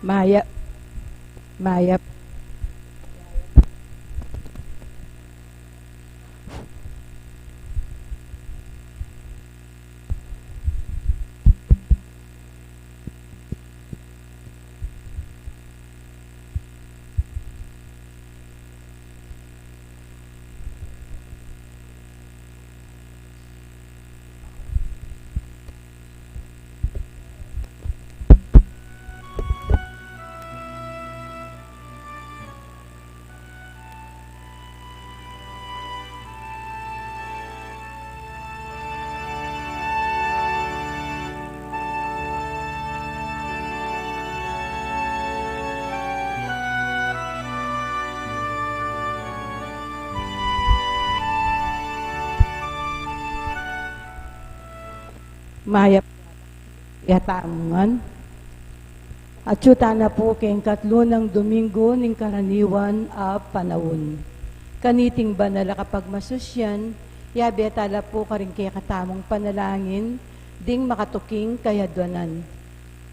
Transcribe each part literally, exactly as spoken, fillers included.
Mayap. Mayap. Mayap ya tamu ngan. Atyu tana pu king katlu nang Domingo ning karaniwan a panaun. Kaniting banal a kapagmasusyan, yabe tala pu karing kekatamung panalangin ding makatuking kayadwanan.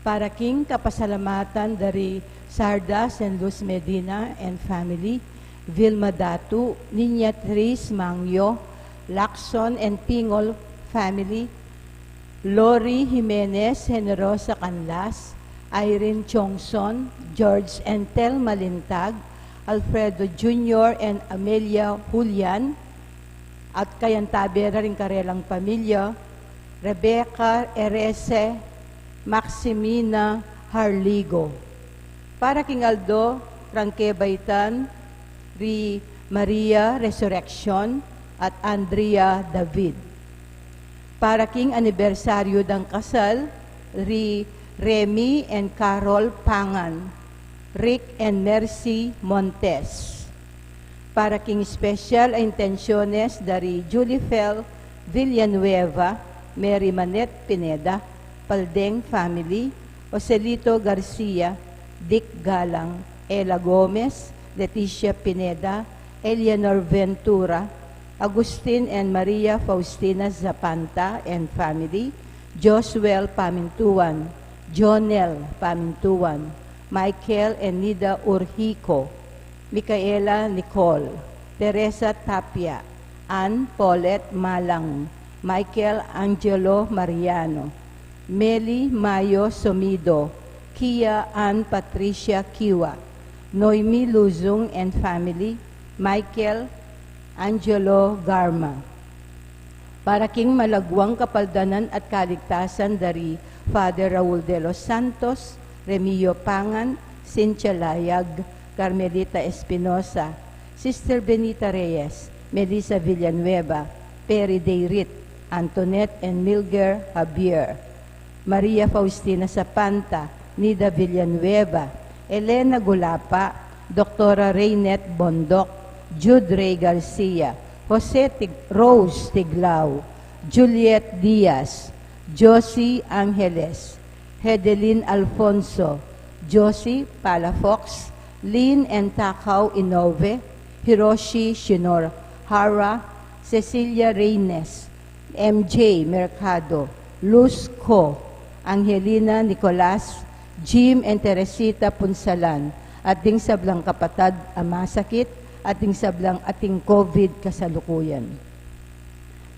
Para king kapasalamatan dari Sardas and Luz Medina and family, Vilma Datu, Niña Tris Mangyo, Lacson and Pingol family, Lori Jimenez, Generosa Canlas, Irene Chongson, George and Tel Malintag, Alfredo Junior and Amelia Julian, at kayantabe ra ring karelang pamilya, Rebecca Erese, Maximina Harligo. Para king aldo rang kebaitan, ri Maria Resurreccion at Andrea David. Para king anibersaryu dang kasal, ri Remy and Carol Pangan, Rick and Mercy Montes. Para king special a intenciones dari Julifel Villanueva, Mary Manette Pineda, Paldeng family, Joselito Garcia, Dick Galang, Ella Gomez, Leticia Pineda, Eleanor Ventura, Agustin and Maria Faustina Zapanta and family, Josuel Pamintuan, Jonel Pamintuan, Michael and Nida Urjico, Micaela Nicole, Teresa Tapia, Ann Paulette Malang, Michael Angelo Mariano, Meli Mayo Somido, Kia Ann Patricia Kiwa, Noemi Luzung and family, Michael Angelo Garma. Para king malagwang kapaldanan at kaligtasan dari Father Raul de los Santos, Remio Pangan, Cynthia Layag, Carmelita Espinosa, Sister Benita Reyes, Melissa Villanueva, Perry Dayrit, Antoinette and Milger Javier, Maria Faustina Zapanta, Nida Villanueva, Elena Gulapa, Doktora Reynette Bondoc, Jude Ray Garcia, Jose Tig-, Rose Tiglao, Juliet Diaz, Josie Angeles, Hedelin Alfonso, Josie Palafox, Lynn and Takao Inove, Hiroshi Shinohara, Cecilia Reynes, M J Mercado, Luz Co, Angelina Nicolas, Jim and Teresita Punsalan, at ding sablang kapatad a masakit, at ding sablang ating COVID kasalukuyan.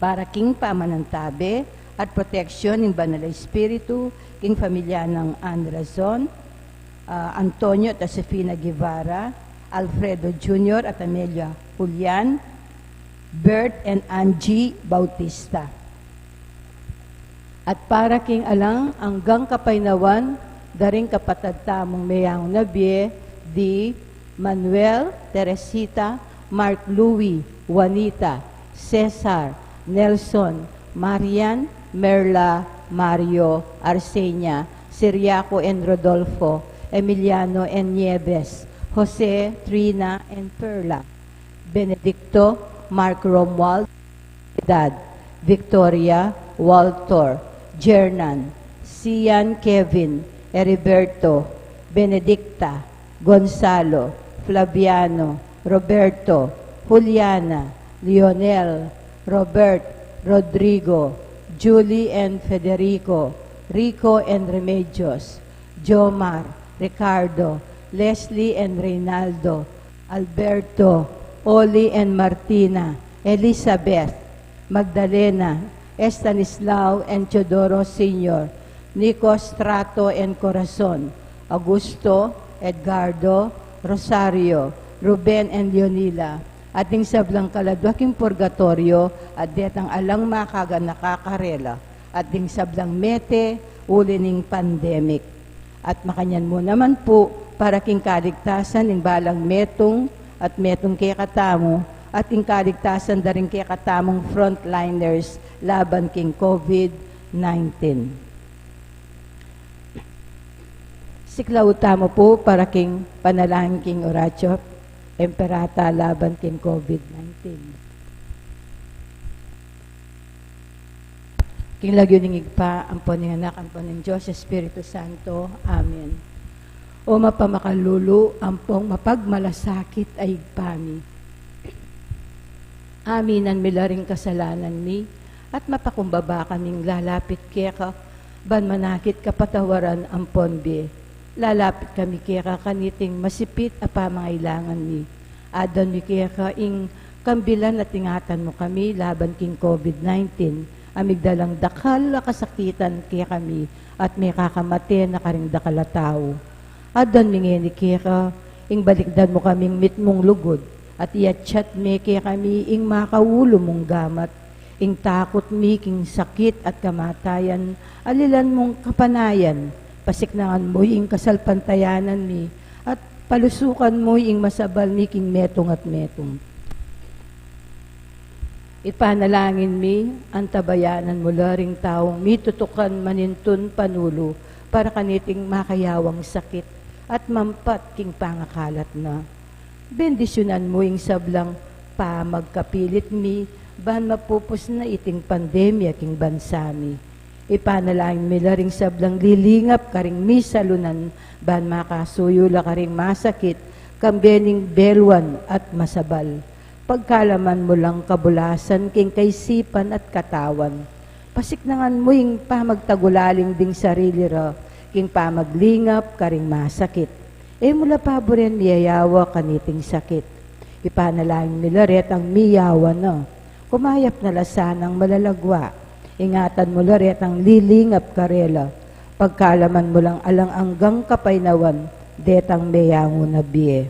Para king pamanantabe at proteksyon ning Banal a Espiritu, king pamilya nang Ann Razon, ah, Antonio at Josefina Guevara, Alfredo Junior at Amelia Julian, Bert and Angie Bautista. At para king alang anggang kapaynawan da ring kapatad tamung meyangu na bie, di Manuel, Teresita, Mark Louis, Juanita, Cesar, Nelson, Marian, Merla, Mario, Arsenia, Ciriaco and Rodolfo, Emiliano and Nieves, Jose, Trina and Perla, Benedicto, Mark Romuald, Dad, Victoria, Walter, Jernan, Sian, Kevin, Heriberto, Benedicta, Gonzalo, Flaviano, Roberto, Juliana, Lionel, Robert, Rodrigo, Julie and Federico, Rico and Remedios, Jomar, Ricardo, Leslie and Reynaldo, Alberto, Oli and Martina, Elizabeth, Magdalena, Estanislao and Teodoro Senior, Nico, Strato and Corazon, Augusto, Edgardo, Rosario, Ruben and Leonila, at ding sablang kaladwa king purgatoryo, at detang alang makaganaka karela, at ding sablang mete uli ning pandemic. At makanyan mu naman pu, para king kaligtasan ning balang metung at metung kekatamu, at king kaligtasan da ring kekatamung frontliners laban king COVID nineteen. Siklaud tamu pu para king panalangin king Oratio Imperata laban king COVID nineteen. King lagyu ning Ibpa, ampon ning Anak, ampon ning Dios Espiritu Santo. Amen. O mapamakalulu, ampong mapagmalasakit a Ibpa mi, aminan mi la ring kasalanan mi, at mapakumbaba kaming lalapit keka, ban manakit kapatawaran ampon bie. Lalapit kami keka kaniting masipit a pamangailangan mi. Aduan mi keka ing kambilan at ingatan mu kami laban king COVID nineteen, a migdalang dakal a kasakitan kekami at mekakamate na karing dakal a tau. Aduan mi ngeni keka ing balikdan mu kaming mitmung lugud, at iatsat me kekami ing makaulu mung gamat, ing takut mi king sakit at kamatayan, alilan mung kapanayan, pasiknangan mu ing kasalpantayanan mi, at palusukan mu ing masabal mi king metung at metung. Ipanalangin mi, antabayanan mu la ring taung mitutukan manintun panulu para kaniting makayawang sakit at mampat king pangakalat na. Bendisyunan mu ing sablang pamagkapilit mi, ban mapupus na iting pandemya king bansa mi. Ipanalangin mi la ring sablang lilingap karing misalunan, ban makasuyu la karing masakit, kambe ning beluan at masabal. Pagkalaman mu lang kabulasan king kaisipan at katawan. Pasiknangan mu ing pamagtagulaling ding sarili ra king pamaglingap karing masakit. E mu la paburen miyayawa kaniting sakit. Ipanalangin mi la retang miyawa na. Kumayap na la sanang malalagwa. Ingatan mu la retang lilingap karela. Pagkalaman mu lang alang anggang kapaynawan detang meyangu na bie.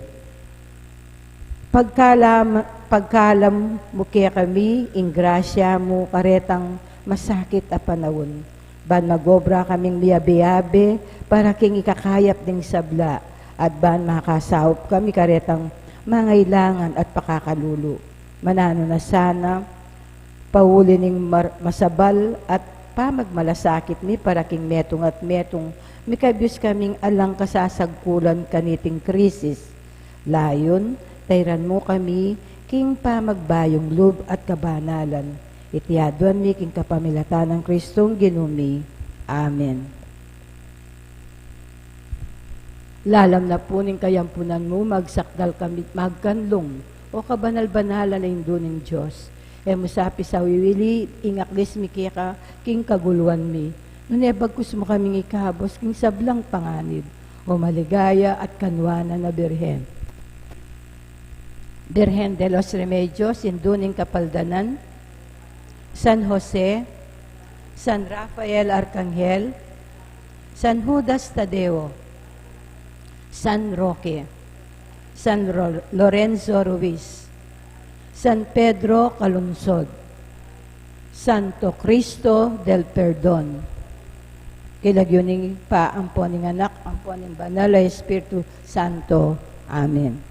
Pagkalam, pagkalam mu kekami ing grasya mu karetang masakit a panaun, ban magobra kaming miyabe-yabe para king ikakayap ding sabla, at ban makasaup kami karetang mangailangan at pakakalulu. Mananu na sana, pauli ning mar-, masabal at pamagmalasakit mi para king metung at metung, mikabius kaming alang kasasagkulan kaniting krisis. Layun, tairan mu kami king pamagbayung lub at kabanalan. Iti aduan mi king kapamilatan nang Kristong Ginu mi. Amen. Lalam na pu ning kayampunan mu, magsakdal kami magkanlung, o kabanal-banalan a Indu ning Dios. E mu sa pisawiwili ing aklis mi keka king kaguluan mi, nune bagkus mu kaming ikabus king sablang panganib, o maligaya at kanuanan a Birhen. Birhen de los Remedios, Indu ning Kapaldanan, San Jose, San Rafael Arkanghel, San Judas Tadeo, San Roque, San Ro-, Lorenzo Ruiz, San Pedro Calungsod, Santo Cristo del Perdon. King lagyu ning Ibpa, ampon ning Anak, ampon ning Banal a Espiritu Santo. Amen.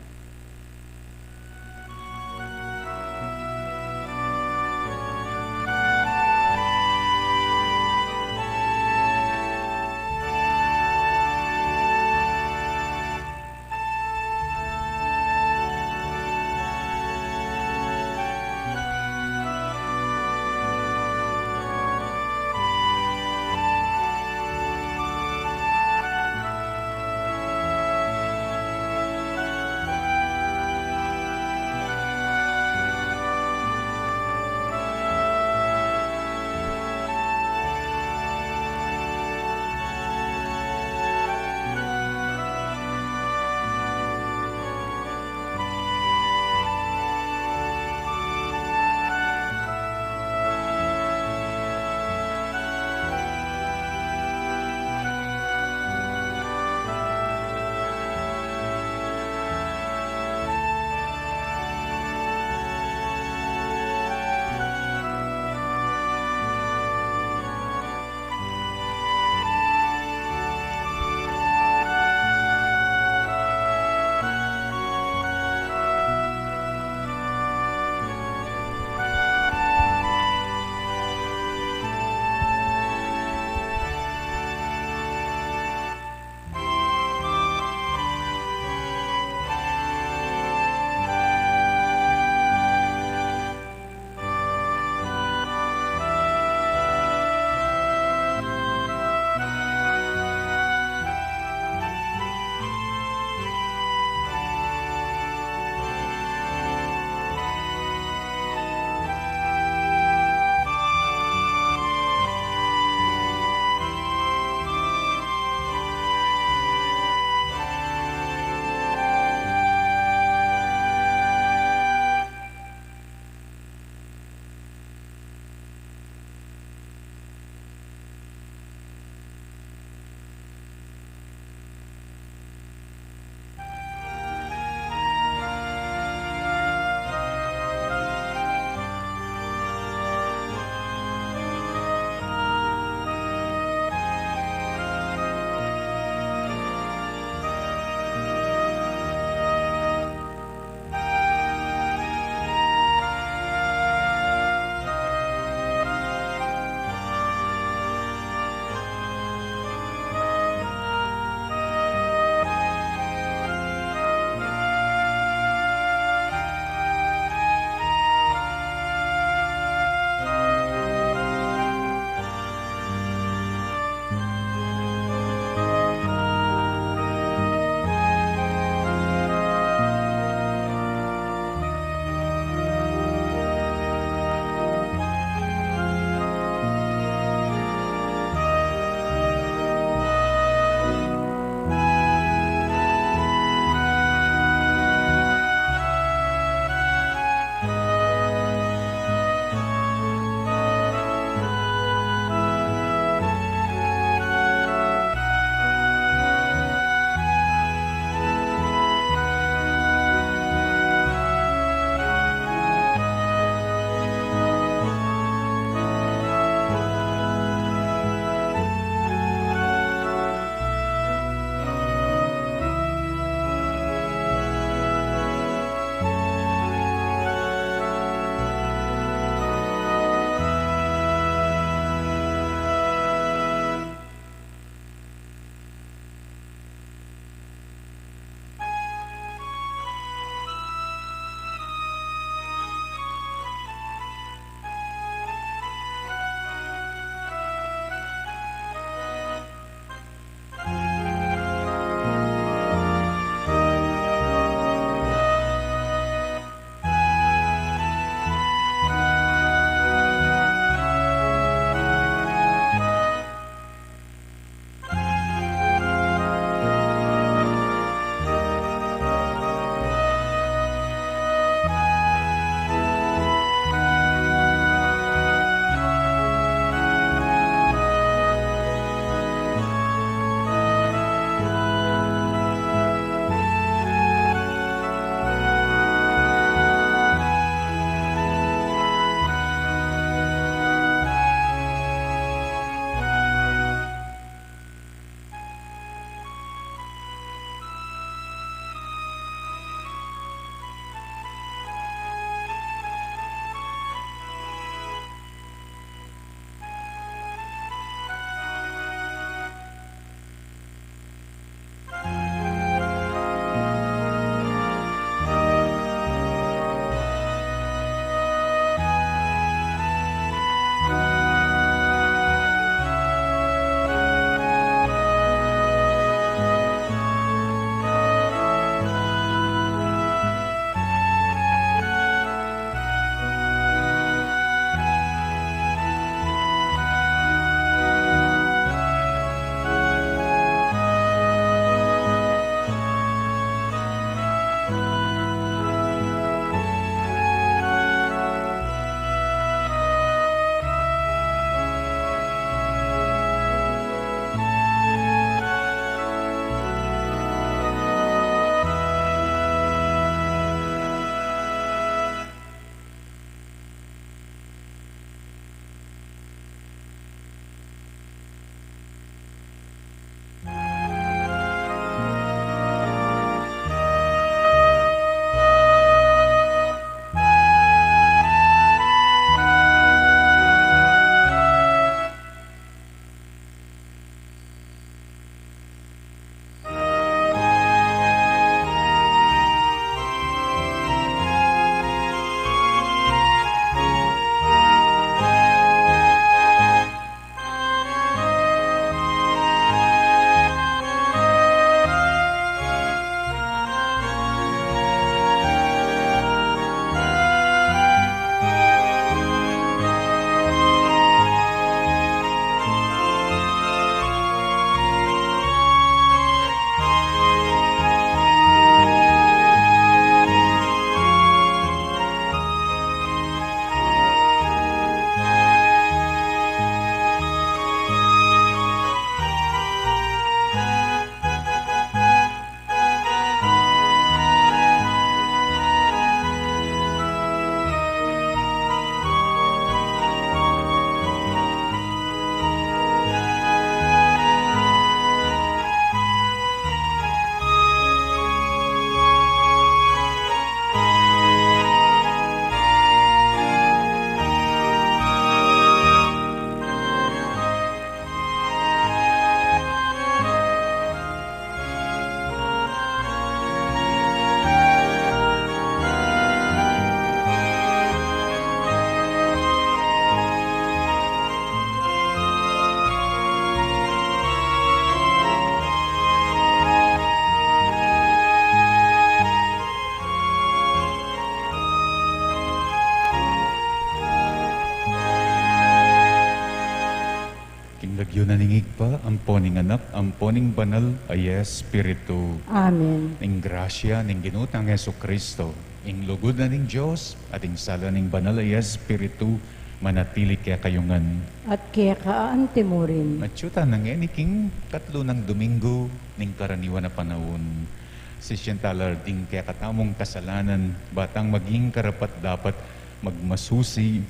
King lagyu na ning Ibpa, ampo ning Anak, ampo ning Banal a Espiritu. Amen. Ing grasya ning Ginu tang Jesucristo, ing lugud na ning Dios, at ing sala ning Banal a Espiritu, manatili kekayu ngan. At keka antimurin. Atyu tana ngeni king katlu nang Domingo ning karaniwan a panaun. Sisian tala ring kekatamung kasalanan, ba tang maging karapat-dapat magmasusi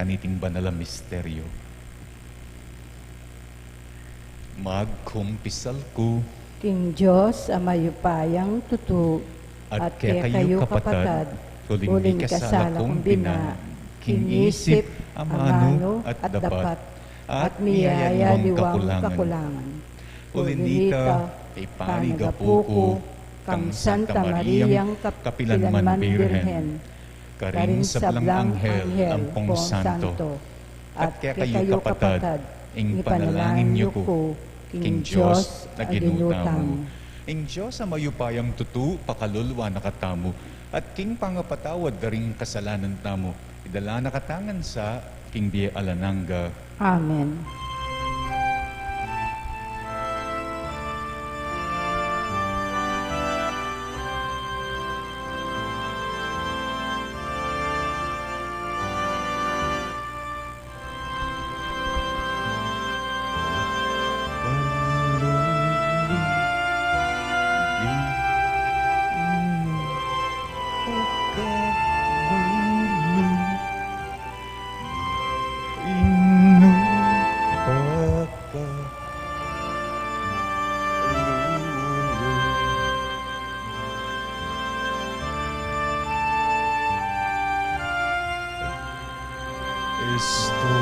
kaniting banal a misteryo. Magkumpisal ku king Dios a mayupayang tutu, at kekayu kapatad, uling mikasala kung bina, king isip, amanu, at dapat, at miyayaliwang kakulangan. Uli nita, iparigapu ku kang Santa Mariang kapilan man Birhen, karing sablang anghel ampong santo, at kekayu kapatad, ing panalangin yu ku king Dios a Ginu tamu. Ing Dios a mayupayang tutu pakalulu na katamu, at king pangapatawad da ring kasalanan tamu, idala na katamu ngan sa king bie alang angga. Amen. Kristo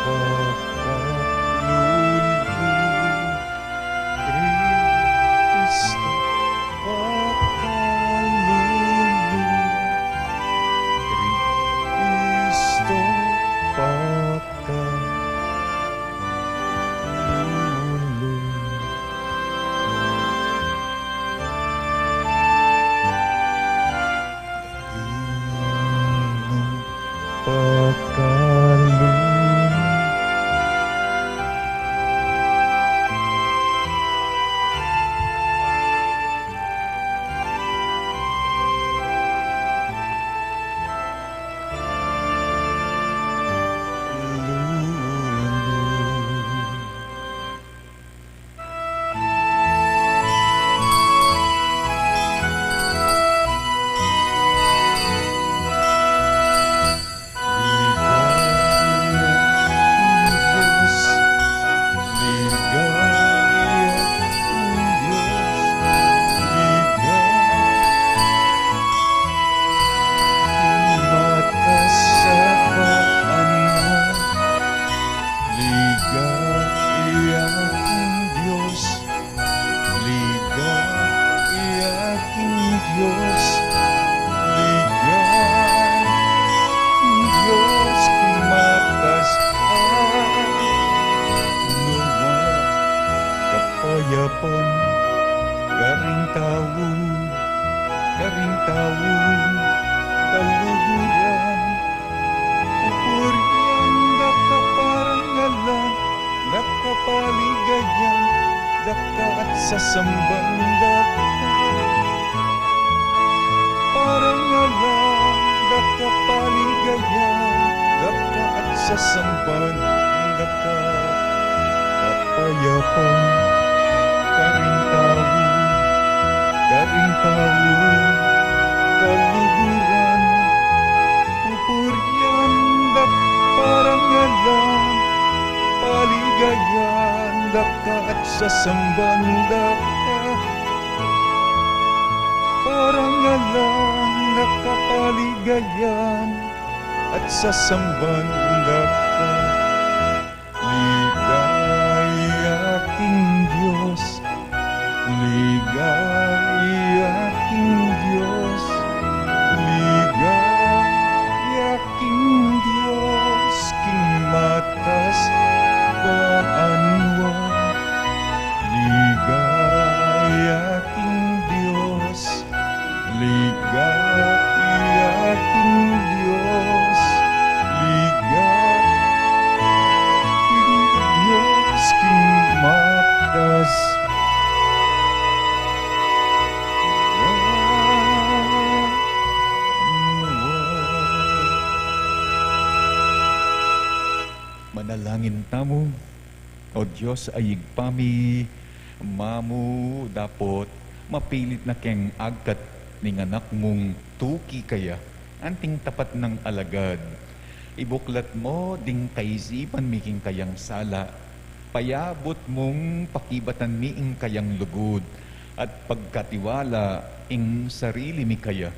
pakalulu, Kristo pakalulu, Kristo pakalulu. Ligaya king Dios, ligaya king Dios, king mataas a nuan. Kapayapan karing tau, karing tau, kaluguran, pupurian da ka, parangalan da ka, paligayan da ka, at sasamban da ka. Parangalan da ka, paligayan da ka, at sasamban da ka. Kapayapan karing tau, karing tau, kaluguran, pupurian da ka, parangalan, paligayan da ka, at sasamban da ka. Parangalan da ka, paligayan, at sasamban da ka. Ligaya king Dios, ligaya king Dios, ligaya king Dios, king mataas a nuan. Ligaya king Dios, ligaya king Dios, ligaya king Ipanalangin tamu. O Dios a Ibpa mi, mamu dapot mapilit na keng agkat ning Anak mung tuki kaya, anting tapat nang alagad. Ibuklat mu ding kaisipan mi king kayang sala, payabut mung pakibatan mi ing kayang lugud at pagkatiwala ing sarili mi kaya.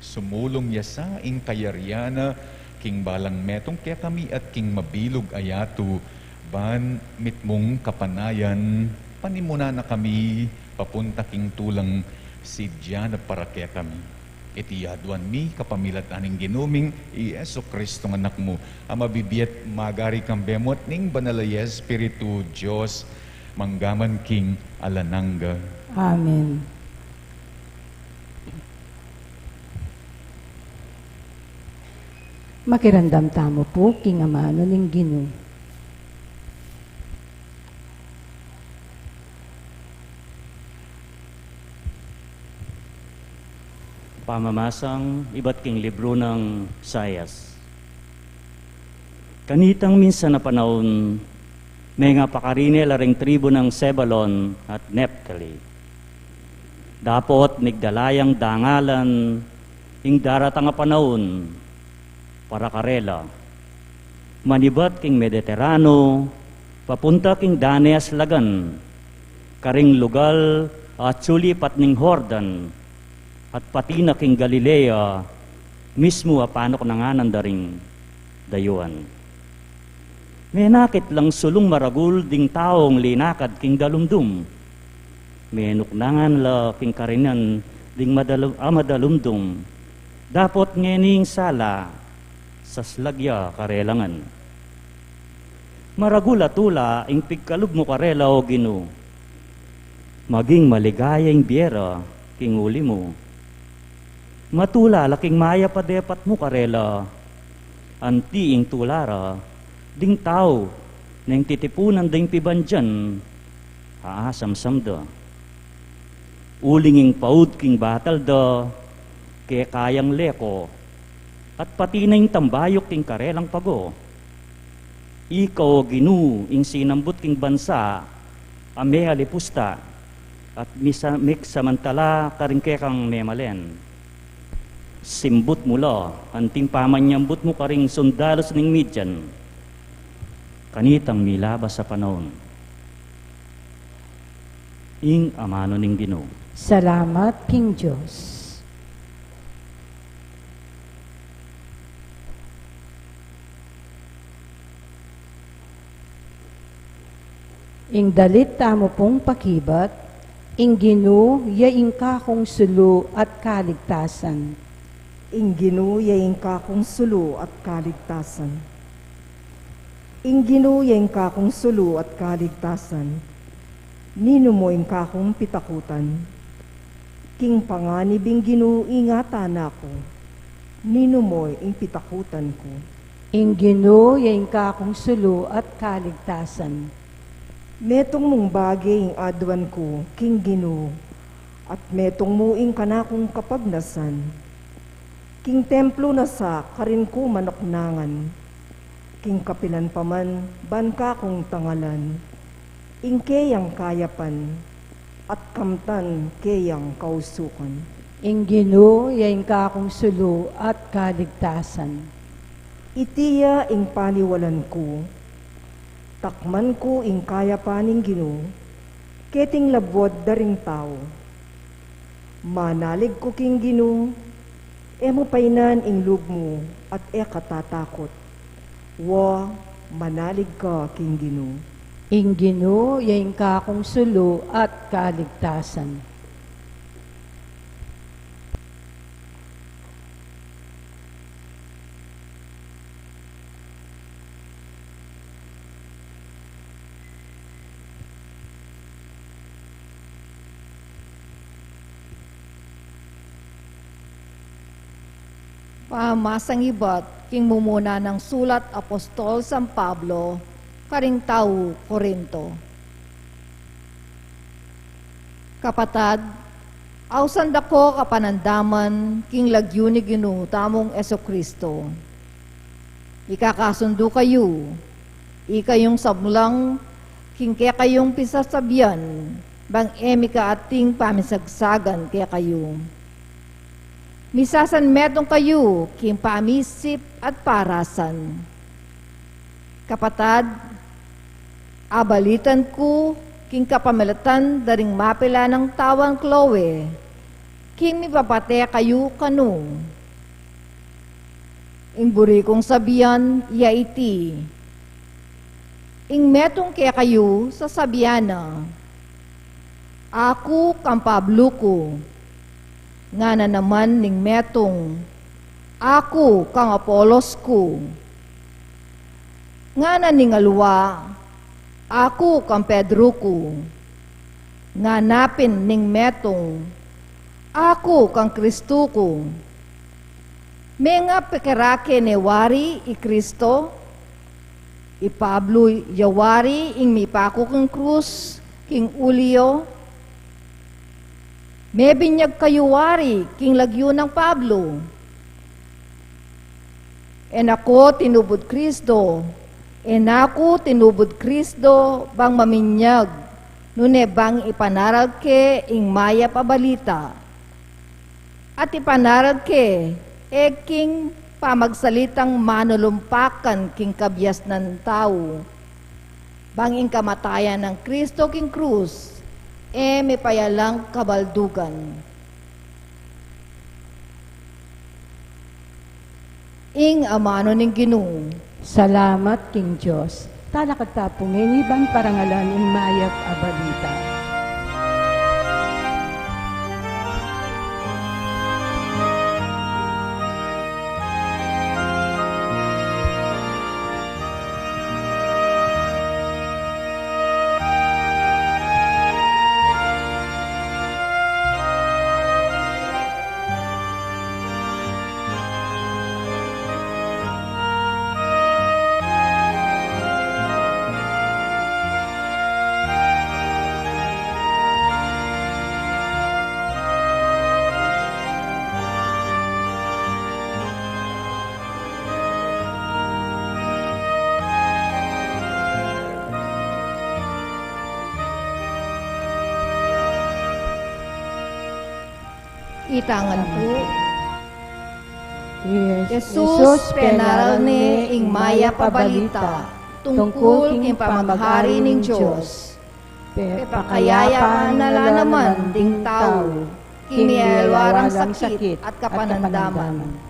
Sumulung ya sa ing kayarian na king balang metung kekami at king mabilug a yatu, ban mitmung kapanayan, panimunan na kami papunta king tulang sidya na para kekami. Iti aduan mi kapamilatan ning Ginu ming i Jesu Cristo nga Anak mu, a mabibie at magari kambe mu at ning Banal a Espiritu, Dios, mangga man king alang angga. Amen. Makiramdam tamu pu king amanu ning Ginu. Pamamasang ibat king libru nang Isaias. Kanitang minsan a panaun, mengapakarine la ring tribu nang Zebulon at Neftali. Dapot migdala yang dangalan ing daratang a panaun para karela. Manibat king Mediterrano, papunta king Dane a slagan, karing lugal a atsu lipat ning Jordan, at pati na king Galilea mismu a panuknangan da ring dayuan. Menakit lang sulung maragul ding taung linakad king dalumdum. Menuknangan la king karinan ding madalum-, a madalumdum. Dapot ngeni ing sala, saslag ya karela ngan. Maragul a tula ing pigkalub mu karela, O Ginu. Maging maligaya ing bie ra king uli mu. Matula la king mayap a depat mu karela, anti ing tula ra ding tau neng titipunan da ing pibandian a asamsam da. Uling ing paud king batal da, keka yang leko, at pati na ing tambayuk king karelang pago. Ika, O Ginu, ing sinambut king bansa a mehalipusta, at misa-, migsamantala karing kekang memalen. Simbut mu la anting pamanyambut mu karing sundalus ning Midian, kanitang milabas a panaun. Ing amanu ning Ginu. Salamat king Dios. Ing dalit tamu pung pakibat. Ing Ginu ya ing kakung sulu at kaligtasan. Ing Ginu ya ing kakung sulu at kaligtasan. Ing Ginu ya ing kakung sulu at kaligtasan. Ninu mo ing kakung pitakutan? King panganib ing Ginu ingatan na ku. Ninu mo ing pitakutan ku? Ing Ginu ya ing kakung sulu at kaligtasan. Metung mung bage ing aduan ku king Ginu, at metung mu ing kanakung kapagnasan. King templu na sa karin ku manuknangan, king kapilan pa man ban kakung tangalan, ing keyang kayapan, at kamtan keyang kausukan. Ing Ginu ya ing kakung sulu at kaligtasan. Iti ya ing paniwalan ku, takman ku ing kayapan ning Ginu, keting labuad da ring tau. Manalig ku king Ginu, e mu painan ing lub mu at e ka tatakut. Wa, manalig ka king Ginu. Ing Ginu ya ing kakung sulu at kaligtasan. Pamamasang ibat king mumuna nang sulat apostol San Pablo karing tau Corinto. Kapatad, ausan da ko kapanandaman king lagyu ning Ginu tamung Jesucristo. Ikakasundu kayu, Ikayung sablang king kekayung pisasabian, bang e mi ka ating pamisagsagan kekayu. Misasan metung kayu king pamisip at parasan. Kapatad, abalitan ku king kapamilatan da ring mapilan nang tau a Chloe, king mipapate kayu kanu. Ing buri kung sabian ya iti: ing metung kekayu sasabian na, "Aku kang Pablo ku," ngana naman ning metung, "Aku kang Apolos ku," ngana ning aliwa, "Aku kang Pedro ku," ngana pin ning metung, "Aku kang Kristo ku." Menga pekerake ne wari i Kristo? I Pablo ya wari ing mipaku king krus king uli yu? Mebinyag kayu wari king lagyu nang Pablo? E na ku tinubud Kristo, e na ku tinubud Kristo bang maminyag, nune bang ipanaral ke ing mayap a balita. At ipanaral ke, e king pamagsalitang manulumpakan king kabiasnan tau, bang ing kamatayan nang Kristo king krus e mipayalang kabaldugan. Ing amanu ning Ginu. Salamat king Dios. Talakad ta pu ngeni ban parangalan ing mayap a balita. Itangan pu. Jesus, Jesus, penaral ne ing mayap a balita tungkul king pamaghari ning Dios. Pepakayapa na la naman ding tau king mialualang sakit at kapanandaman.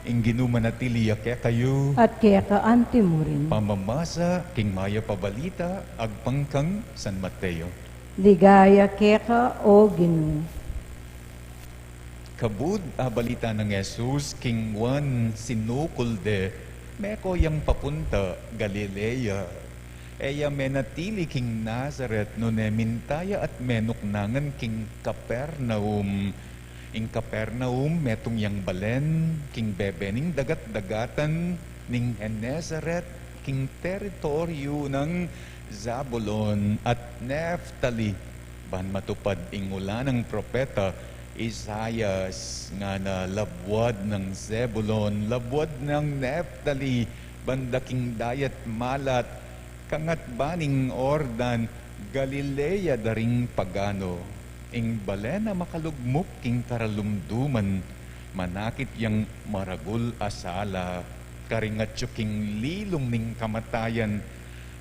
Ing Ginu manatili ya kekayu. At keka anti murin. Pamamasa king mayap a balita agpang kang San Mateo. Ligaya keka, O Ginu. Kabud a balita nang Jesus king Juan, sinukul de, meko yang papunta Galilea. E ya menatili king Nazaret, nune minta ya at menuknangan king Capernaum. Ing Capernaum metung yang balen king bebe ning dagat-dagatan ning Genesaret, king teritoryu nang Zabulon at Neftali, ban matupad ing ula nang propeta Isaias, ngana, "Labuad nang Zebulon, labuad nang Neftali, banda king dayat malat, kangatba ning Jordan, Galilea da ring pagano. Ing balen a makalugmuk king karalumduman, manakit yang maragul a sala, karing atyu king lilung ning kamatayan,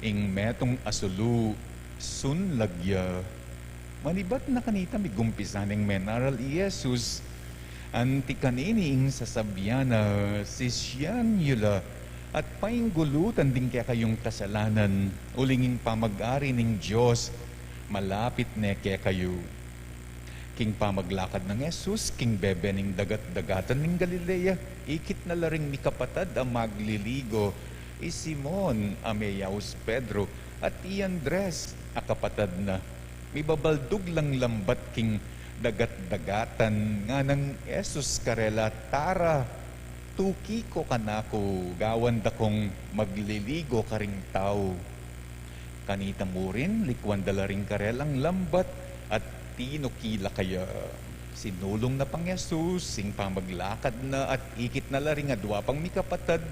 ing metung a sulu, sunlag ya." Manibat na kanita, migumpisa neng menaral i Jesus, Anti kanini ing sasabian na, sisian yu la, at painggulutan ding kekayung kasalanan, uling ing pamag-ari ning Dios malapit ne kekayu. King pamaglakad nang Jesus king bebe ning dagat-dagatan ning Galilea, ikit na la ring mikapatad a magliligo, i Simon a meyaus Pedro, at i Andres a kapatad na. Mibabaldug lang lambat king dagat-dagatan, nganang Jesus karela, "Tara, tuki ko kanaku, gawan da kung magliligo karing tau." Kanita murin, likuan da la ring karelang lambat at tinuki la kaya. Sinulung na pang Jesus ing pamaglakad na at ikit na la ring adua pang mikapatad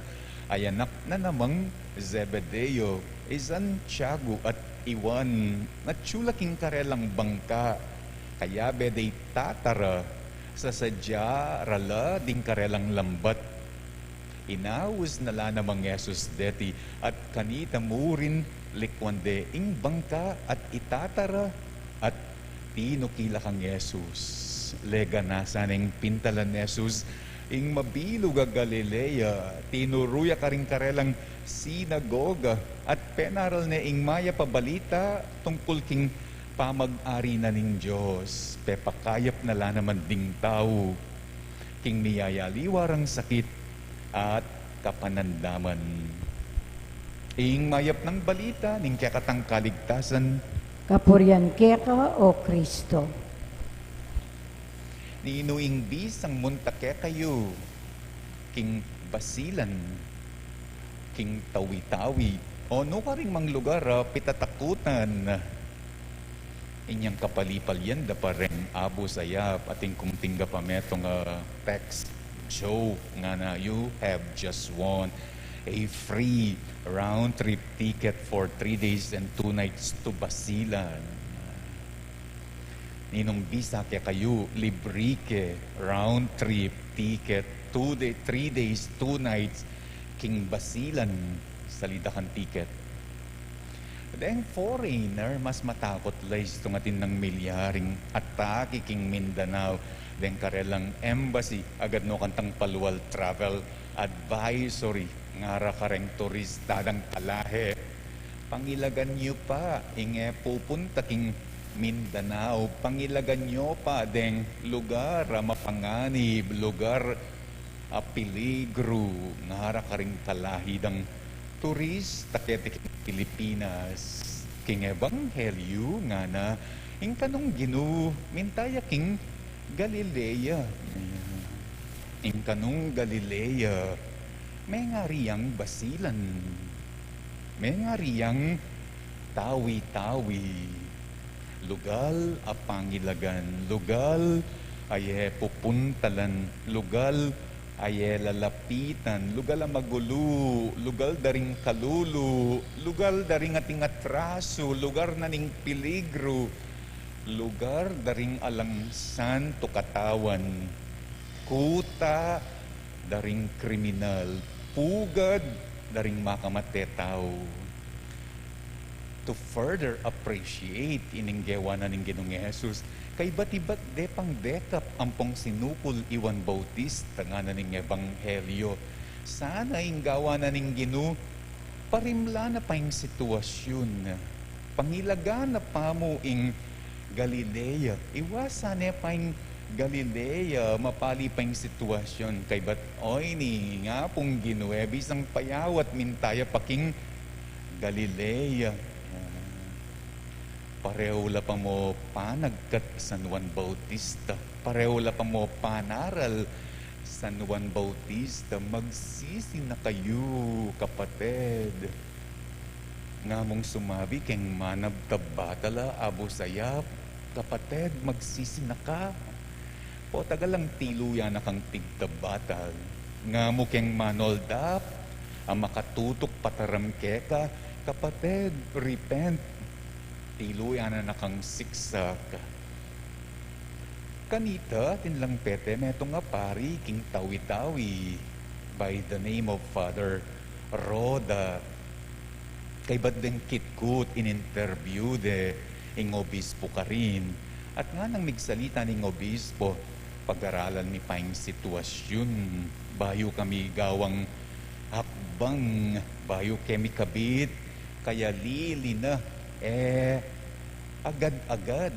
a anak na namang Zebedeo, i Santiago at i Juan, at atyu la king karelang bangka. Kayabe de itatara, sasadya ra la ding karelang lambat. Inaus na la namang Jesus deti, at kanita murin likuan de ing bangka at itatara, at tinuki la kang Jesus. Leganasa neng pintalan Jesus ing mabilug a Galilea, tinuru ya karing karelang sinagoga, at penaral ne ing mayap a balita tungkul king pamag-ari na ning Dios. Pepakayap na la naman ding tau king miyayaliwa rang sakit at kapanandaman. Ing mayap nang balita ning kekatang kaligtasan. Kapurian keka, O Kristo. Ninu ing bisang munta kekayu king basilan, king tawi-tawi, o nukarin mang lugar a pitatakutan? Inyang kapalipalian da pa reng abu sayap, atin kung tingga pa metung a text, Joe, ngana, "You have just won a free round-trip ticket for three days and two nights to Basilan." Ninung bisa kekayu, libri ke round-trip ticket, two day, three days, two nights, king Basilan, salida kang ticket. Deng foreigner, mas matakut la istung atin nang milyaring atake king Mindanao. Deng karelang embassy, agad no kantang palual travel advisory, ngara kareng turista dang kalahe. Pangilagan yu pa ing e pupunta king Mindanao, pangilagan yu pa deng lugar a mapanganib, lugar a piligru, ngara karing kalahi dang turista keti king Pilipinas. King ebanghelyu ngana, ing kanung Ginu, minta ya king Galilea. Ing kanung Galilea, mengari yang Basilan. Mengari yang tawi-tawi. Lugal a pangilagan, lugal a e pupuntalan, lugal a e lalapitan, lugal a magulu, lugal da ring kalulu, lugal da ring ating atrasu, lugar na ning piligru, lugar da ring alang santu katawan, kuta da ring kriminal, pugad da ring makamate tau. To further appreciate ining gewa na ning Ginung Jesus, kaibat-ibat de pang dekap ampong sinukul i Juan Bautista, ngana ning ebanghelyu. Sana ing gawa na ning Ginu, parimla na pa ing sitwasyun, pangilagan na pa mu ing Galilea. Iwasan ne pa ing Galilea, mapali pa ing sitwasyun. Kaibat oyni, ing Apung Ginu e bisang payawat, minta ya pa king Galilea. Pareu la pa mo panagkat San Juan Bautista. Pareu la pa mo panaral San Juan Bautista. Magsisi na kayu, kapatid. Nga mung sumabi keng manabtab batal a abu sayap, "Kapatid, magsisi na ka." Potang alang tiluyan na kang tigtab batal. Nga mu keng manoldap a makatutuk pataram keka, "Kapatid, repent." Tiluyan na kang siksak. Kanita, atin lang pete metung a pari king Tawi-Tawi by the name of Father Roda. Kaibat deng kitkut, in-interview de ing obispo karin. At nganang migsalita ning obispo, Pagaralan mi pa ing sitwasyun, bayu kami gawang hakbang, bayu kami kabit, kaya lili na, e, agad-agad.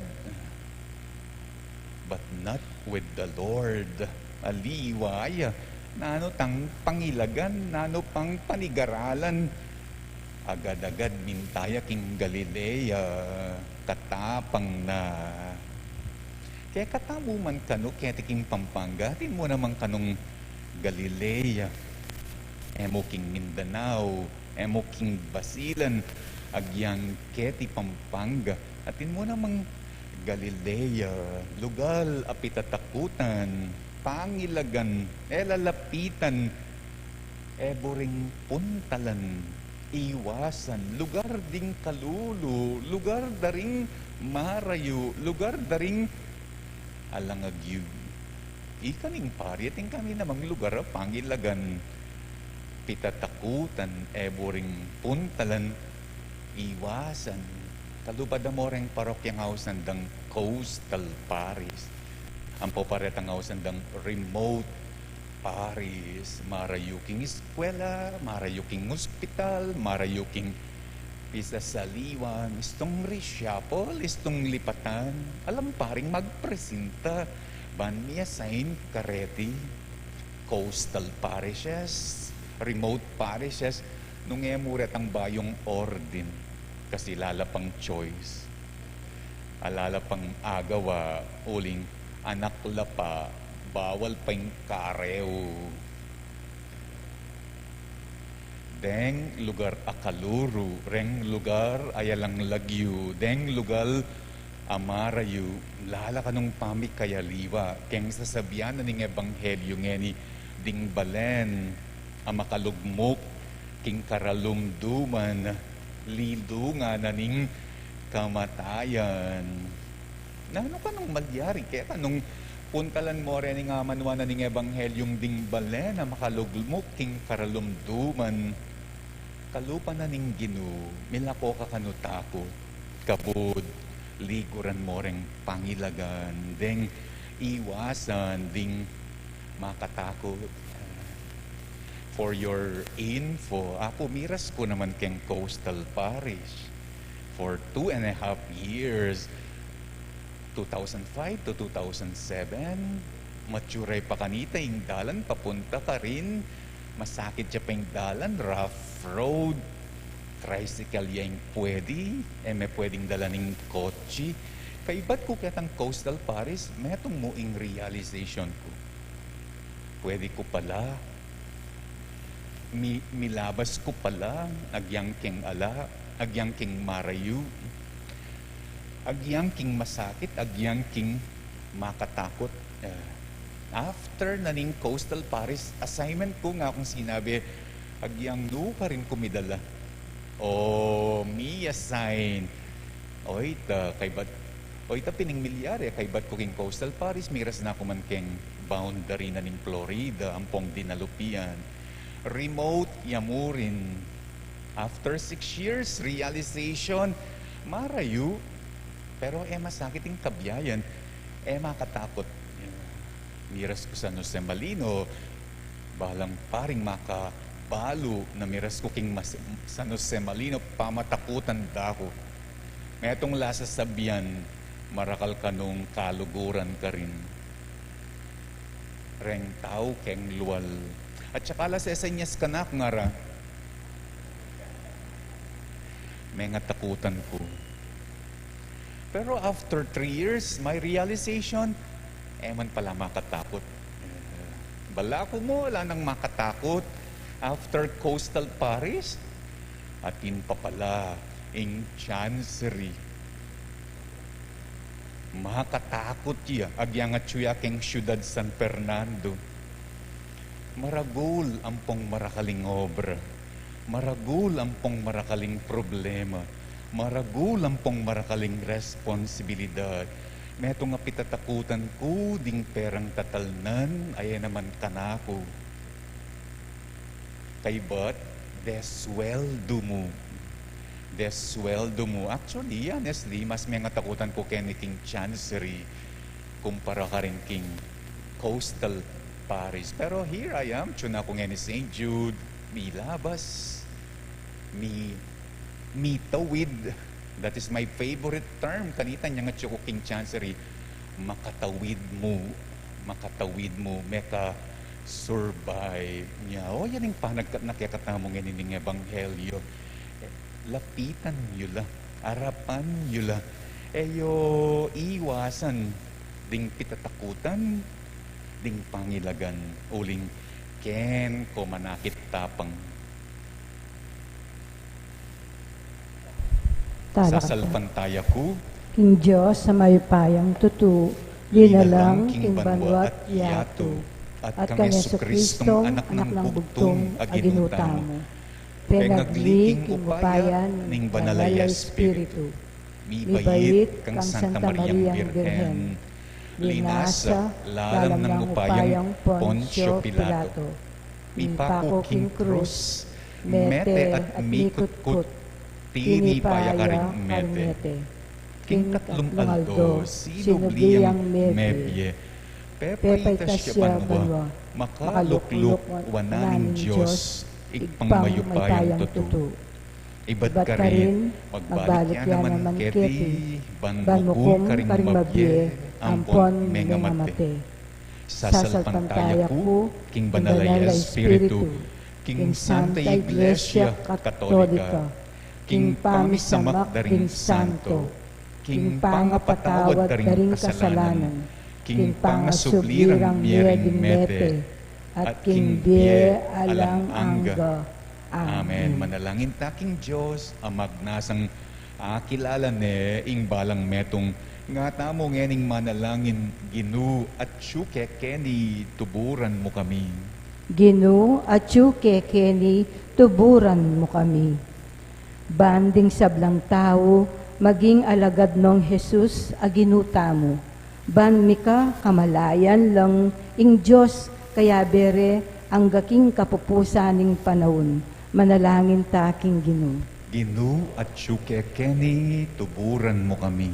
But not with the Lord. Aliwa ya, nanu tang pangilagan, nanu pang panigaralan. Agad-agad minta ya king Galilea, katapang na. Kekatamu man kanu keti king Pampanga, atin mu naman kanung Galilea. E mu king Mindanao, e mu king Basilan, agyang keti Pampanga, atin mu namang Galilea, lugal a pitatakutan, pangilagan, e lalapitan, e buring puntalan, iwasan, lugar ding kalulu, lugar da ring marayu, lugar da ring alang agyu. Ika ning pari, atin kami namang lugar a pangilagan, pitatakutan, e buring puntalan, iwasan. Kalupa da mo reng parokyang ausan dang coastal parish. Ampo pa retang ausan dang remote parish, marayu king eskwela, marayu king ospital, marayu king pisasaliwan, istung reshuffle, istung lipatan. Alang paring magpresinta, ban mi-assign kareti. Coastal parishes, remote parishes, nung e mu retang bayung ordin, kasi ala la pang choice. Ala la pang agawa, uling anak la pa, bawal pa ing kareu. Deng lugar a kalulu, reng lugar a alang agyu, deng lugar a marayu, ala la kanung pamikayaliwa, keng sasabian na ning ebanghelyu ngeni, ding balen a makalugmuk king karalumduman, lidungan na ning kamatayan. Nanu kanung malyari keta nung puntalan mo reni ing amanuan na ning ebanghelyung ding balen a makalugmuk king karalumduman? Kalupa na ning Ginu, milako ka kanu takut, kabud liguran mo reng pangilagan, deng iwasan ding makatakut. For your info, aku miras ku naman keng coastal parish for two and a half years, two thousand five to two thousand seven. Matsuray pa kanita ing dalan papunta karin, masakit ya pa ing dalan, rough road, tricycle ya ing pwedi, e me pweding dalan ing kotse. Kaibat ku ketang coastal parish, metung mu ing realization ku. Pwede ku pala. Mi-, milabas ku pala, agyang keng ala, agyang keng marayu, agyang keng masakit, agyang keng makatakut. Eh, after na ning coastal parish assignment ku, ngakung sinabi, agyang nu karin ku midala. O, mi-assign. Oy ta, kaibat, oy ta pin ing milyari, kaibat ku king coastal parish, miras na ku man keng boundary na ning Florida, ampong Dinalupian. Remote ya murin. After six years, realization, marayu, pero e masakit ing kabiayan, e makatakut. Miras ku San Jose Malino, balang paring makabalu na miras ku king mas-, San Jose Malino, pamatakutan da ku. Metung la sasabian, marakal kanung kaluguran karin. Reng tau keng lual. At saka la sesenyas kanak ngara. Mengatakutan ku. Pero after three years, my realization, e man pala makatakut. Eh, bala ku mu, ala nang makatakut. After coastal parish, atin pa pala ing chancery. Makatakut ya, agyang atyu ya keng syudad San Fernando. Maragul ampong marakaling obra, maragul ampong marakaling problema, maragul ampong marakaling responsibilidad. Metung a pitatakutan ku ding perang tatalnan, aye naman kanaku. Kaibat, desweldo mu. Desweldo mu. Actually, honestly, mas mengatakutan ku keni king chancery kumpara karin king coastal parish. Pero here I am, atyu na ku ngeni Saint Jude, milabas, mi, mitawid. That is my favorite term. Kanita nya nga atyu ku king Chancery, makatawid mu, makatawid mu, meka-survive nya. O, yan ing panagkat na kekatamu ngeni ning ebanghelyo. Lapitan yu la, arapan yu la, e yu iwasan ding pitatakutan, ding pangilagan, uling keng ko manakit tapang. Tala ka. Sasalpantaya ku king Dios a mayupayang tutu, linalang king banua at yatu, at kang Jesucristong Anak nang bugtung a Ginu tamu, pengagli king upaya ning Banal a Espiritu, mibait kang Santa Mariang Birhen, linasa lalam nang upayang Poncio Pilato, mipaku king krus, mete at mikutkut, tinipa ya karing mete. King katlung aldo, sinubli yang mebie, pepaitas ya banua, makalukluk wanan ning Dios, Ibpang mayupayang tutu. Ibat karin, magbalik ya naman keti, ban mukum karing mabie ampon mengamate. Sasalpantaya ku king Banal a Espiritu, king Santa Iglesia Katolika, king pamisamak da ring santo, king pangapatawad da ring kasalanan, king pangasubli rang mie ding mete, at king bie alang angga. Amen. Manalangin ta king Dios a magnasang akilala ne ing balang metung. Nga tamu ngening manalangin, Ginu, atyu ke keni, tuburan mu kami. Ginu, atyu ke keni, tuburan mu kami. Ban ding sablang tau maging alagad nong Jesus a Ginu tamu, ban mika kamalayan lang ing Dios kayabe re angga king kapupusan ning panaun. Manalangin ta king Ginu. Ginu, atyu ke keni, tuburan mu kami.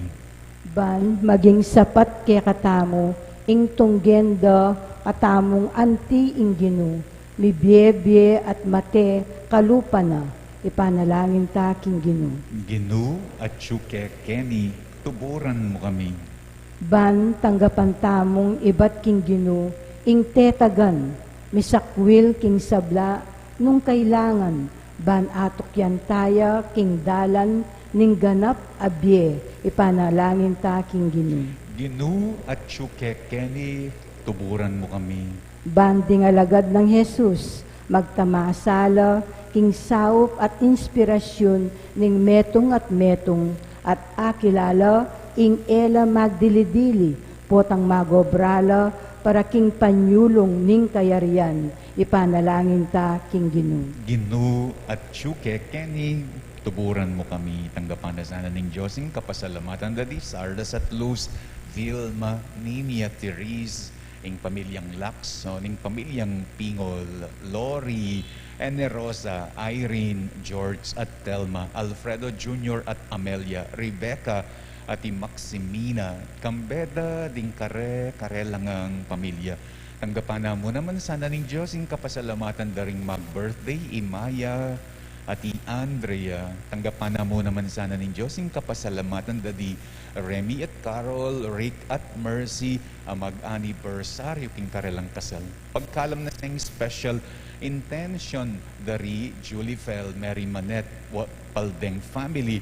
Ban maging sapat kekatamu ing tunggen da katamung anti ing Ginu, mibie-bie at mate kalupa na, ipanalangin ta king Ginu. Ginu, atyu ke keni, tuburan mu kami. Ban tanggapan tamung ibat king Ginu ing tetagan, misakwil king sabla nung kailangan, ban atukyan taya king dalan ning ganap a bie, ipanalangin ta king Ginu. Ginu, atyu ke keni, tuburan mu kami. Ban ding alagad nang Jesus magtamasa la king saup at inspirasyun ning metung at metung, at akilala ing e la magdili-dili, potang magobra la para king panyulung ning kayarian, ipanalangin ta king Ginu. Ginu, atyu ke keni, tuburan mu kami. Tanggapan na sana ning Dios ing kapasalamatan da di Sardas at Luz, Vilma, Ninia, Therese, ing pamilyang Lacson, ing pamilyang Pingol, Lori, Enerosa, Irene, George at Telma, Alfredo Junior at Amelia, Rebecca at i Maximina, kambe da ding kare-karelang pamilya. Tanggapan na mu naman sana ning Dios ing kapasalamatan da ring mag-birthday, i Maya at i Andrea. Tanggapan na mu naman sana ning Dios ing kapasalamatan da di Remy at Carol, Rick at Mercy, a mag-anniversary king karelang kasal. Pagkalam na seng special intention da ri Julie Fel, Mary Manette, wa-, Paldeng family,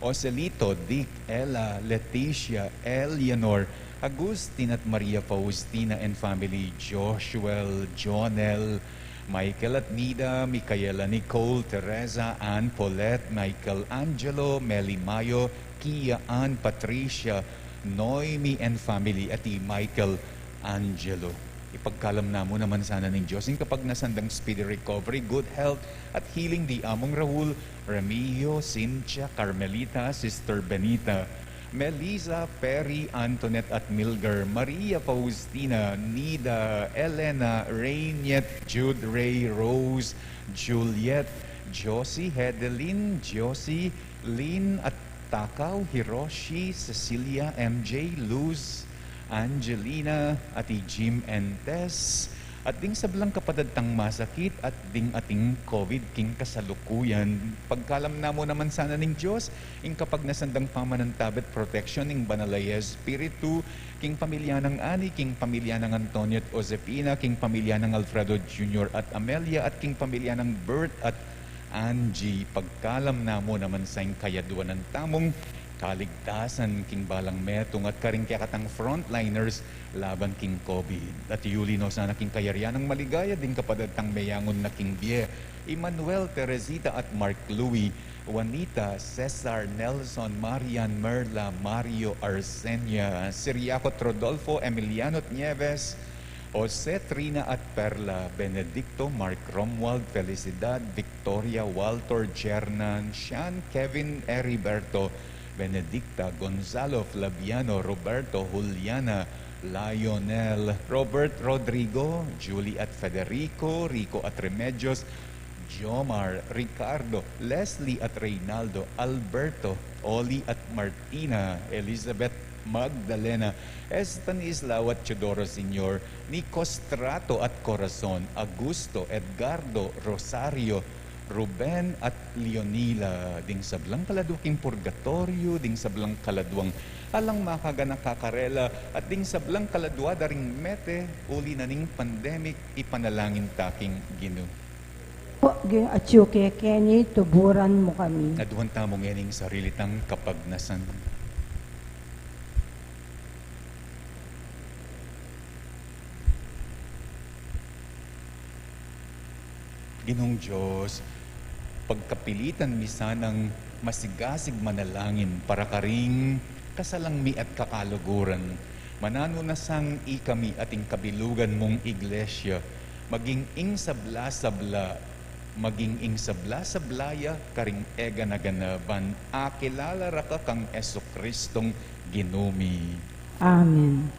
Ocelito, Dick, Ella, Leticia, Eleanor, Agustin at Maria Faustina and family, Joshua, Jonel, Michael at Nida, Micaela, Nicole, Teresa, Ann, Paulette, Michael, Angelo, Meli Mayo, Kia, Ann, Patricia, Noemi and family, at i Michael Angelo. Ipagkalam na mu naman sana ning Dios ing kapagnasan dang speedy recovery, good health, at healing di Among Raul, Remigio, Cynthia, Carmelita, Sister Benita, Melissa, Perry, Antoinette at Milgar, Maria Faustina, Nida, Elena, Rainiet, Jude, Ray, Rose, Juliet, Josie, Hedelin, Josie, Lynn at Takaw, Hiroshi, Cecilia, M J, Luz, Angelina, at i Jim and Tess, at ding sablang kapatad tang masakit, at ding ating COVID king kasalukuyan. Pagkalam na mu naman sana ning Dios ing kapagnasan dang pamanantabe at proteksyon ning Banal a Espiritu, king pamilya nang Ani, king pamilya nang Antonio at Josefina, king pamilya nang Alfredo Junior at Amelia, at king pamilya nang Bert at Angie. Pagkalam na mu naman sa ing kayadwanan tamung kaligtasan king balang metung at karing kekatang frontliners laban king COVID. At iyuli no sana king kayarian nang maligaya ding kapatad tang meyangun na king bie, Emmanuel, Teresita at Mark Louis, Juanita, Cesar, Nelson, Marian, Merla, Mario, Arsenia, Siriaco at Rodolfo, Emiliano at Nieves, Jose, Trina at Perla, Benedicto, Mark, Romuald, Felicidad, Victoria, Walter, Jernan, Shan, Kevin, Heriberto, Benedicta, Gonzalo, Flaviano, Roberto, Juliana, Lionel, Robert, Rodrigo, Julie at Federico, Rico at Remedios, Jomar, Ricardo, Leslie at Reynaldo, Alberto, Oli at Martina, Elizabeth, Magdalena, Estanislao at Teodoro Senior, Nicostrato at Corazon, Augusto, Edgardo, Rosario, Ruben at Leonila, ding sablang kaladua king purgatoryo, ding sablang kaladuang alang makaganaka karela, at ding sablang kaladua da ring mete uli na ning pandemic, ipanalangin ta king Ginu. O Ginu, atyu ke keni, tuburan mu kami. Aduan tamu ngening sarili tang kapagnasan. Ginung Dios, pagkapilitan mi sanang masigasig manalangin para karing kasalang mi at kakaluguran, mananu na sang ikami at ing kabilugan mung iglesia maging ing sabla-sabla, maging ing sabla-sabla ya karing e gana-gana ban akilala ra ka kang Jesucristong Ginu mi. Amen.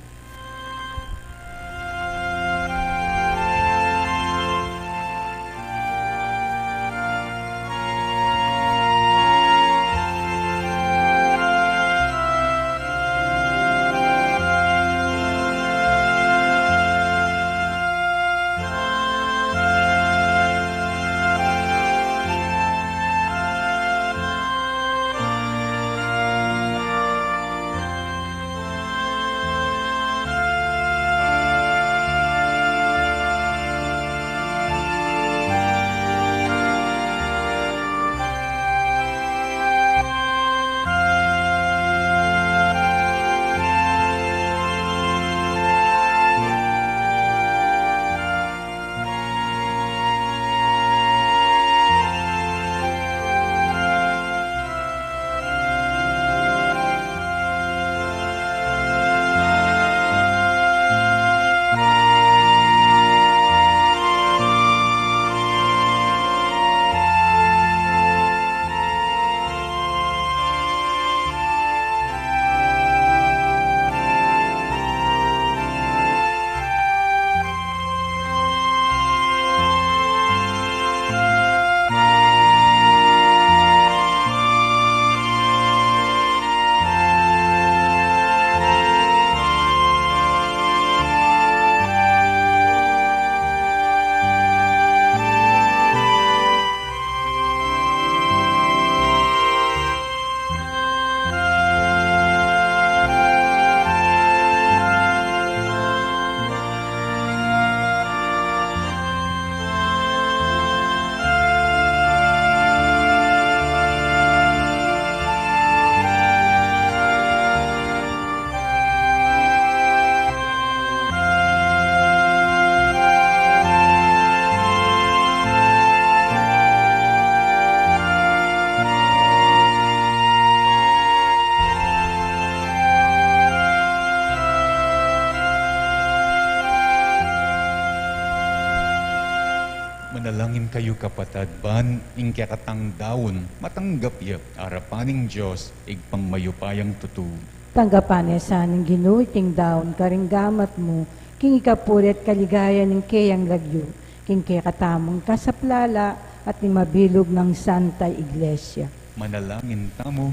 Manalangin kayu, kapatad, ban ing kekatang daun matanggap ya arapan ning Dios, Ibpang mayupayang tutu. Tanggapan na sa ning Ginu iting daun karing gamat mu, king ikapuri at kaligayan ning keyang lagyu, king kekatamung kasaplalan at ning mabilug nang Santa Iglesia. Manalangin tamu.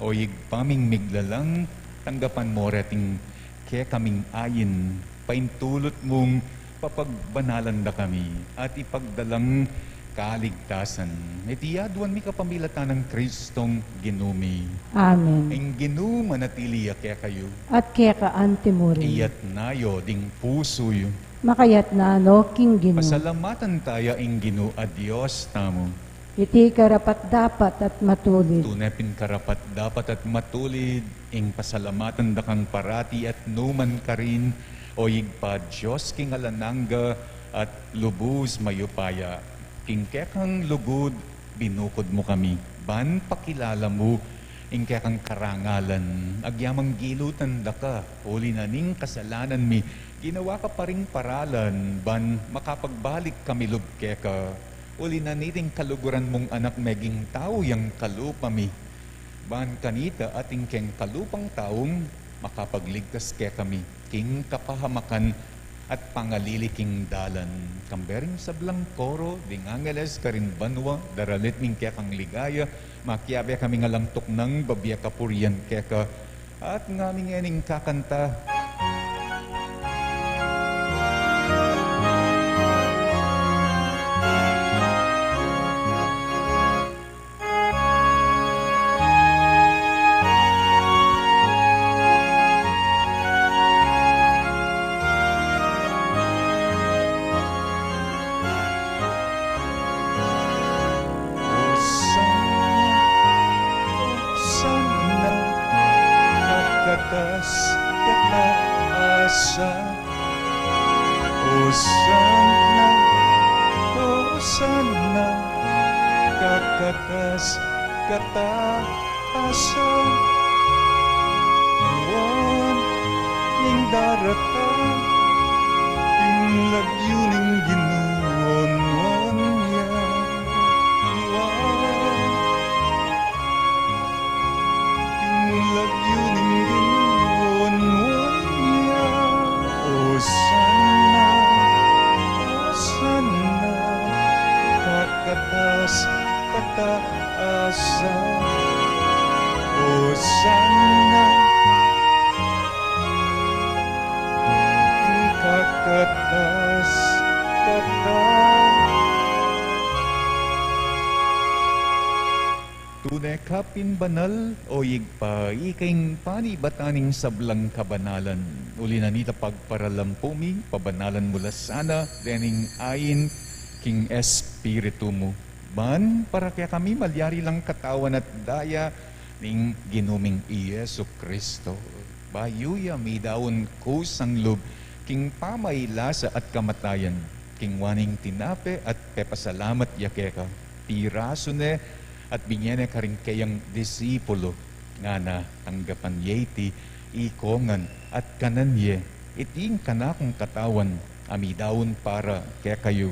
O Ibpa ming miglalang, Tanggapan mu reting kekaming ain, paintulut mung papagbanalan da kami, at ipagdalang kaligtasan. Iti aduan mi kapamilatan nang Kristong Ginu mi. Amen. Ing Ginu manatili ya kekayu. At keka antimurin. Iyatna yu ding pusu yu. Makayatna no king Ginu. Pasalamatan taya ing Ginu a Dios tamu. Iti karapat-dapat at matulid. Tune pin karapat-dapat at matulid ing pasalamatan da kang parati at numan karin, O Ibpa, Dios king alang angga at lubus mayupaya. King kekang lugud binukud mu kami, ban pakilala mu ing kekang karangalan. Agyamang gilutan da ka, uli na ning kasalanan mi, ginawa ka pa ring paralan, ban makapagbalik kami lub keka. Uli na niting kaluguran mung Anak meging tau yang kalupa mi. Ban kanita at ing keng kalupang taung makapagligtas kekami king kapahamakan at pangalili king dalan. Kambe ring sablang koro ding angeles karin banua, daralit ning kekang ligaya, makiabe kami ngan lang tuknang babie kapurian keka, at ngami ngening kakanta. Osana, Osana, kakatas kataasan. Osana, Osana, kakatas kataasan. Nuan ing daratang, ing lagyu ning Ginu nuan ya. Nuan ing lagyu ning Ginu nuan ya. Osana, Osana, kakatas kataasan. Osana, ing kakatas kataasan. Tune ka pin banal, O Ibpa, ika ing panibatan ning sablang kabanalan. Uli na nita pagparalampu mi, pabanalan mu la sana dening ain king Espiritu mu. Ban para kekami malyari lang katawan at daya ning Ginu ming i Jesu Kristo. Bayu ya midaun kusang lub king pamailasa at kamatayan, kingwa ne ing tinape at pepasalamat ya keka, pirasu ne at binye ne karing keyang disipulu, ngana, tanggapan ye iti ikongan at kanan ye, iti ing kanakung katawan a midaun para kekayu.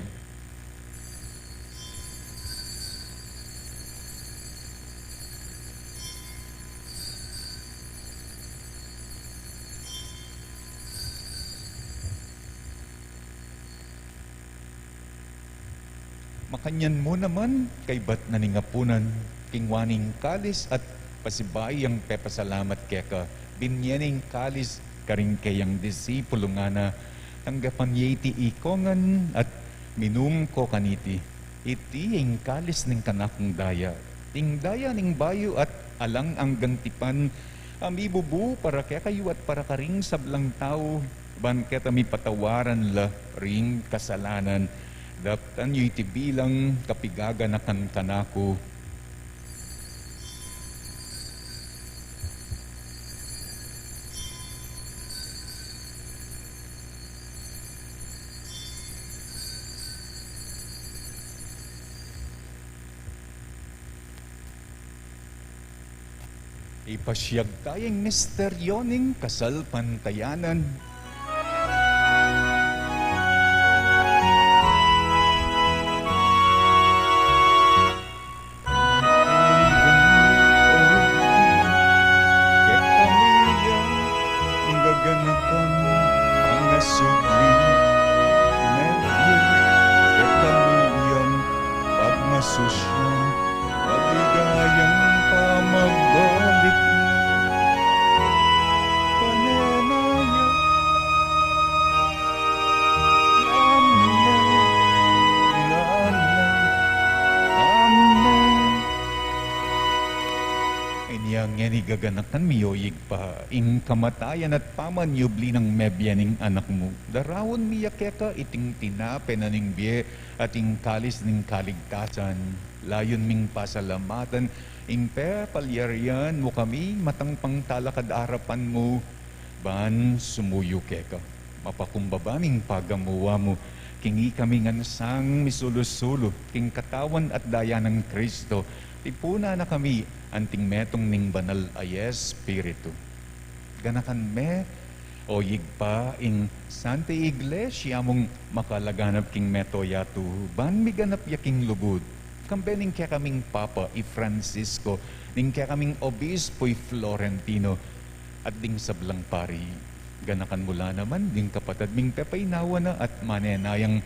Makanyan mu naman, kaybat na ning apunan, kingwa ne ing kalis at pasibayu yang pepasalamat keka, binye ne ing kalis karing keyang disipulu, ngana, tanggapan ye iti ikongan at minum ko kaniti. Iti ing kalis ning kanakung daya, ing daya ning bayu at alang anggang tipan, a mibubu para kekayu at para karing sablang tau, ban keta mipatawaran la ring kasalanan. Daptan yu iti bilang kapigaganakan kanaku. Ipasiag taya ing misteryo ning kasalpantayanan. Kekami yang gaganakan a nasubli, medyo kekami yang pagmasusian, maligayang pamagbalik mu. Ngeni gaganakan mi, o Ibpa, ing kamatayan at pamanyubli nang mebie ning Anak mu. Daraun mi ya keka iting tinape na ning bie at ing kalis ning kaligtasan. Layun ming pasalamatan ing pepalyarian mu kami matang pangtalakad arapan mu ban sumuyu keka. Mapakumbaba ning pagamuan mu, king ikami ngan sang misulu-sulu king katawan at daya nang Kristo, tipunan na kami anting metung ning Banal a Espiritu. Ganakan me, o Ibpa, ing Santa Iglesia mung makalaganap king mabilug a yatu, ban miganap ya king lugud, kambe ning kekaming Papa i Francisco, ning kekaming Obispo i Florentino, at ding sablang pari. Ganakan mu la naman ding kapatad ming pepaynawa na at manenayang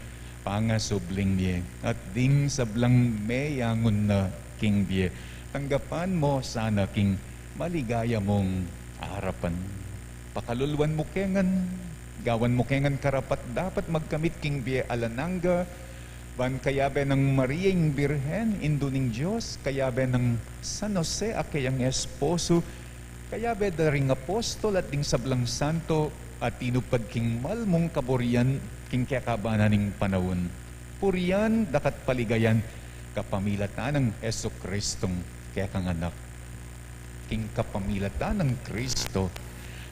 pangasubling mie, at ding sablang meyangun na king bie. Tanggapan mu sana king maligaya mung arapan. Pakaluluan mu ke ngan, gawan mu ke ngan karapat-dapat magkamit king bie alang angga, ban kayabe nang Maria ing Birhen, Indu ning Dios, kayabe nang San Jose a keyang esposo, kayabe da ring apostol at ding sablang santo a tinupad king mal mung kaburian king kekaban ning panaun. Purian daka at paligayan kapamilatan nang Jesucristong kekang Anak. King kapamilatan nang Kristo,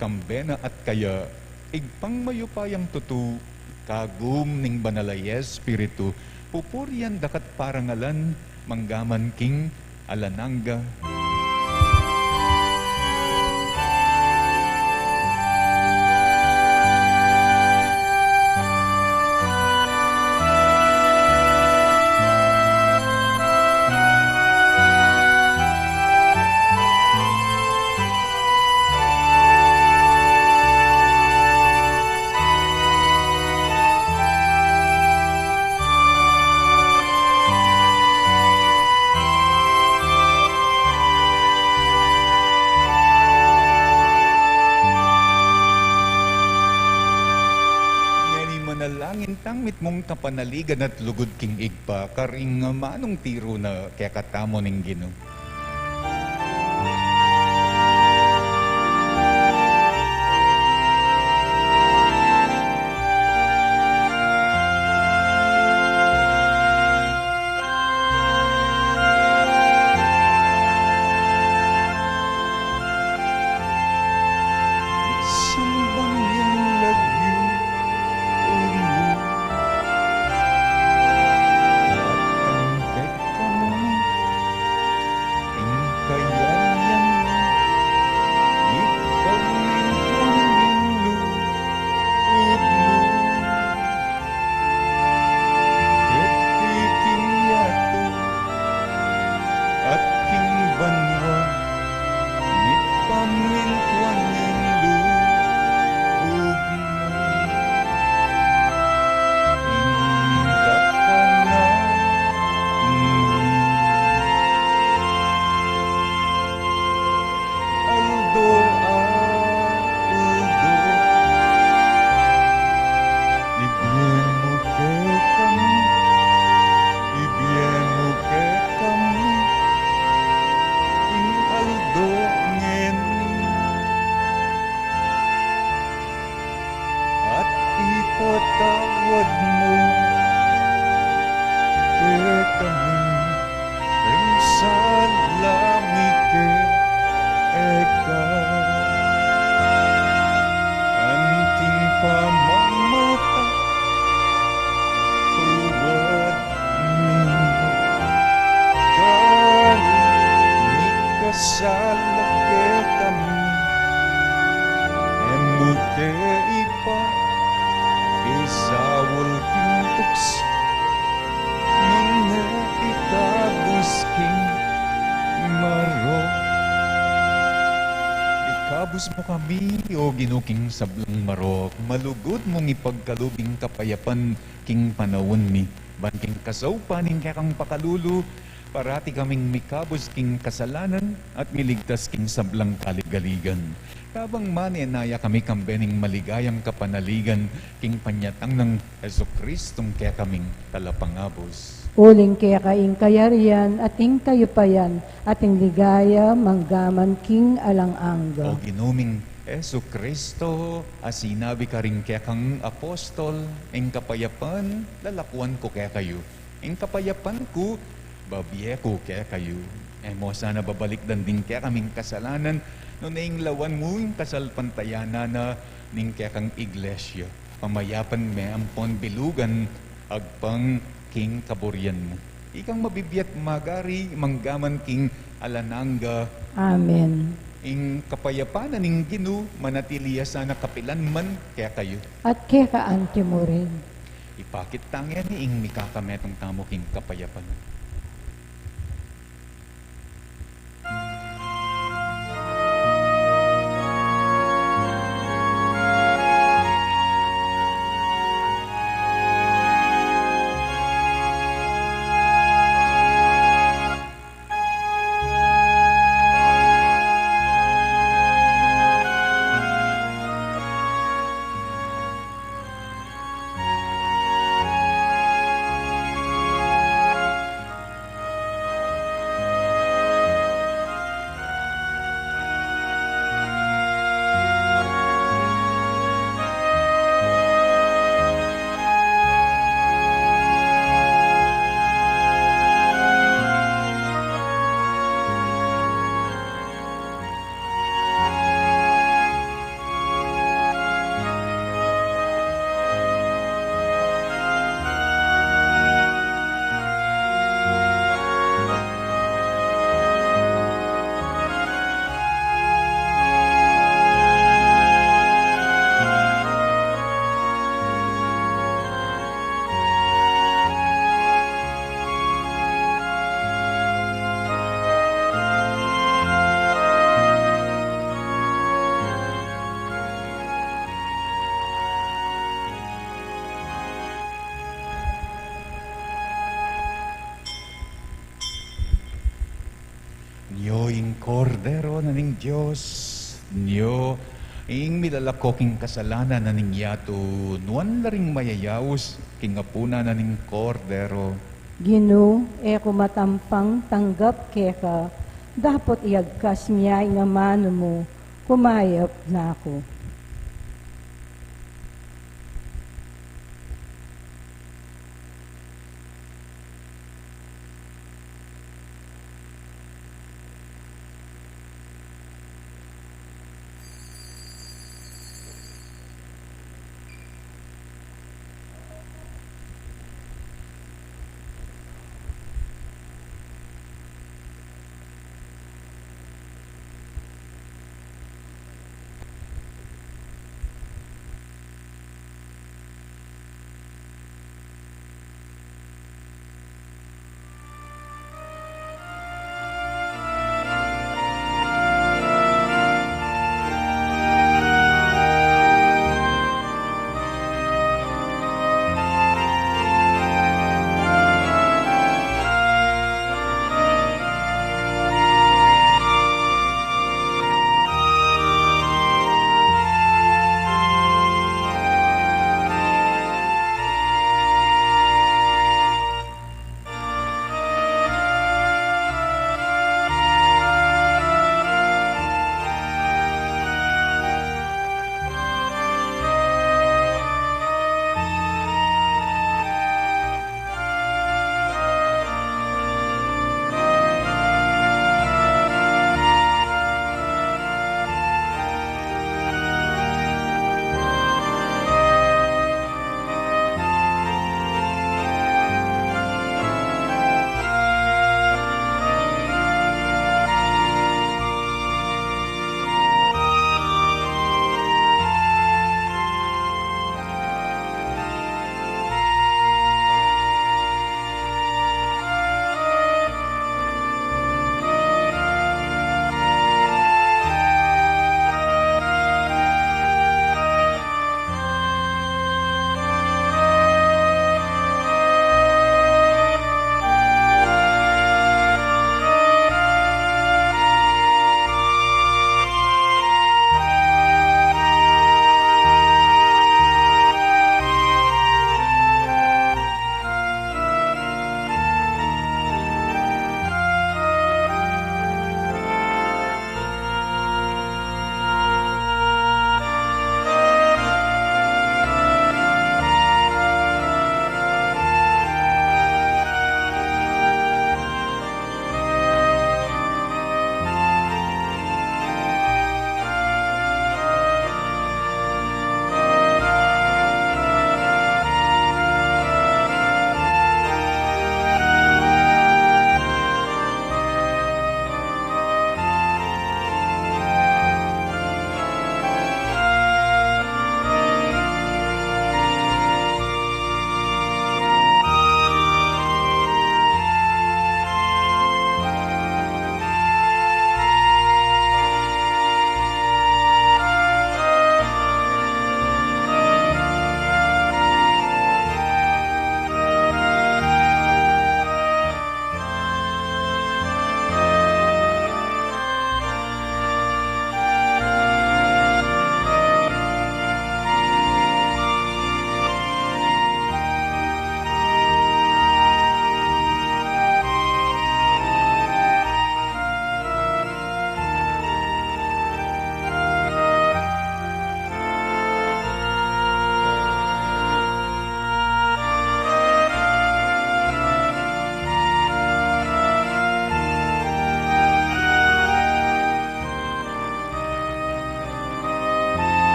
kambe na at kaya, Ibpang mayupayang tutu, kagum ning Banal a Espiritu, pupurian daka at parangalan manggaman king alang angga. Ngeni manalangin tang mitmung kapanaligan at lugud king Ibpa, karing amanung tiru na kekatamu ning Ginu. Sambang yang lagyu, umu, at ang kekami, ing kayanyan mu, ipamilyun ing lugud mu, keti king yatu at king banua, mipamintuan ing lugud mu. Ing kakanan mi aldo-aldo ibie mu kekami, ibie mu kekami king aldo ngeni, at ipatawad mu kekami ring sala mi keka, anting pamamatawad mi karing mikasala kekami, e mu ke ipasaul king tuksu, nune ikabus king marok. Ikabus mu kami, O Ginu, king sablang marok, malugud mung ipagkalub ing kapayapan king panaun mi, ban king kasaupan ning kekang pakalulu, Parati kaming mikabus king kasalanan at miligtas king sablang kaligaligan. Kabang manenaya kami kambe ning maligayang kapanaligan king panyatang nang Jesucristong kekaming Talapangabus. Uling keka ing kayarian at ing kayupayan at ing ligaya manggaman king alang angga. O Ginu ming Jesucristo, a sinabi karing kekang apostol, ing kapayapan lalakuan ku kekayu, ing kapayapan ku babie ku kekayu. E mu sana babalikdan ding kekaming kasalanan, nune ing lawan mu ing kasalpantayanan na ning kekang iglesia. Pamayapan me ampon bilugan agpang king kaburian mu. Ikang mabibie at magari manggaman king alang angga. Amen. Ing kapayapan na ning Ginu manatili ya sana kapilan man kekayu. At keka anti mu rin. Ipakit ta ngeni ing mikakametung tamu king kapayapan. Nyo ing Kordero na ning Dios, nyo ing milalako king kasalanan na ning yatu. Nuan la ring mayayaus king apunan na ning Kordero. Ginu, e ku matampang tanggap keka, dapot iyagkas mu ya ing amanu mu, kumayap na ku.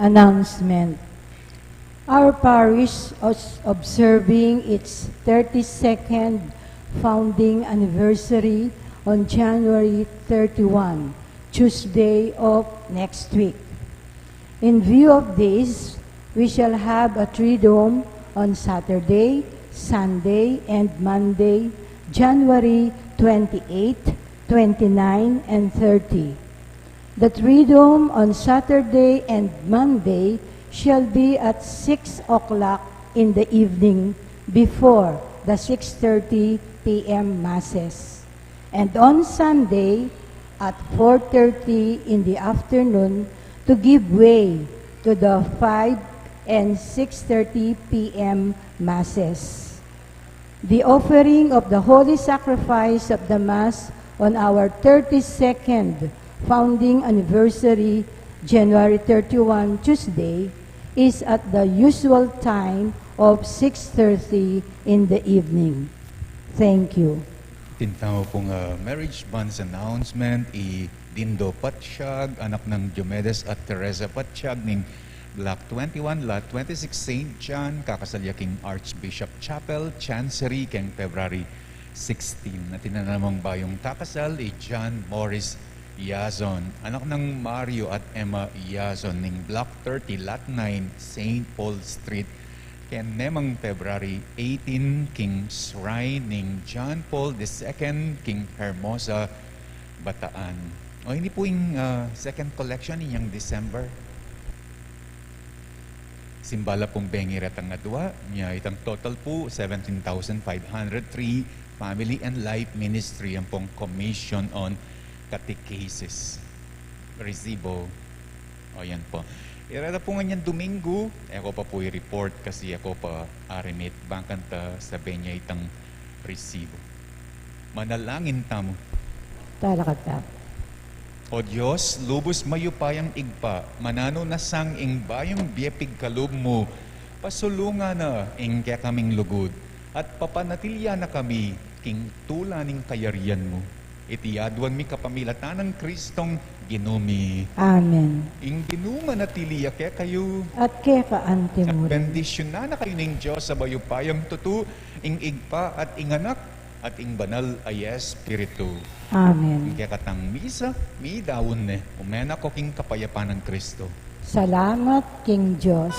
Announcement. Our parish is observing its thirty-second founding anniversary on January thirty-one, Tuesday of next week. In view of this, we shall have a Triduum on Saturday, Sunday, and Monday, January twenty-eight, twenty-nine, and thirty. The Triduum on Saturday and Monday shall be at six o'clock in the evening before the six thirty p m Masses, and on Sunday at four thirty in the afternoon to give way to the five and six thirty p m Masses. The offering of the holy sacrifice of the Mass on our thirty-second founding anniversary, January thirty-one, Tuesday, is at the usual time of six thirty in the evening. Thank you. Atin tamu pung, ah, marriage buns announcement, i Dindo Patiag, anak nang Diomedes at Teresa Patiag, ning Block twenty-one, Lot twenty-six, Saint John, kakasal ya king Archbishop Chapel, Chancery, keng February sixteen. Atin na namang bayung kakasal, i John Morris Yazon, anak nang Mario at Emma Yazon, ning Block thirty, Lot nine, Saint Paul Street, ken nemang February eighteen, king shrine ning John Paul the Second, king Hermosa, Bataan. O, ini pu ing, ah, second collection inyang December. Simba la pung bengi retang adua, nya itang total pu, seventeen thousand five hundred three. Family and Life Ministry, ampong Commission on Catechesis. Resibo. O, yan po. Irara pu nganyang Domingo, e ko pa pu i-report kasi e ko pa a-remit, bang kanta sabi niya itang resibo. Manalangin tamu. Talakad tamu. O Dios, lubus mayupayang Ibpa, mananu na sang ing bayung bie pigkalub mu, pasulungan na ing kekaming lugud, at papanatilian na kami king tula ning kayarian mu. Iti aduan mi kapamilatan nang Kristong Ginu mi. Amen. Ing Ginu manatili ya kekayu. At keka antimurin. Bendisyunan na kayu ning Dios a mayupayang tutu, ing Ibpa at ing Anak at ing Banal a Espiritu. Amen. Ing kekatang misa, midaun ne. Ume na ko king kapayapan nang Kristo. Salamat king Dios.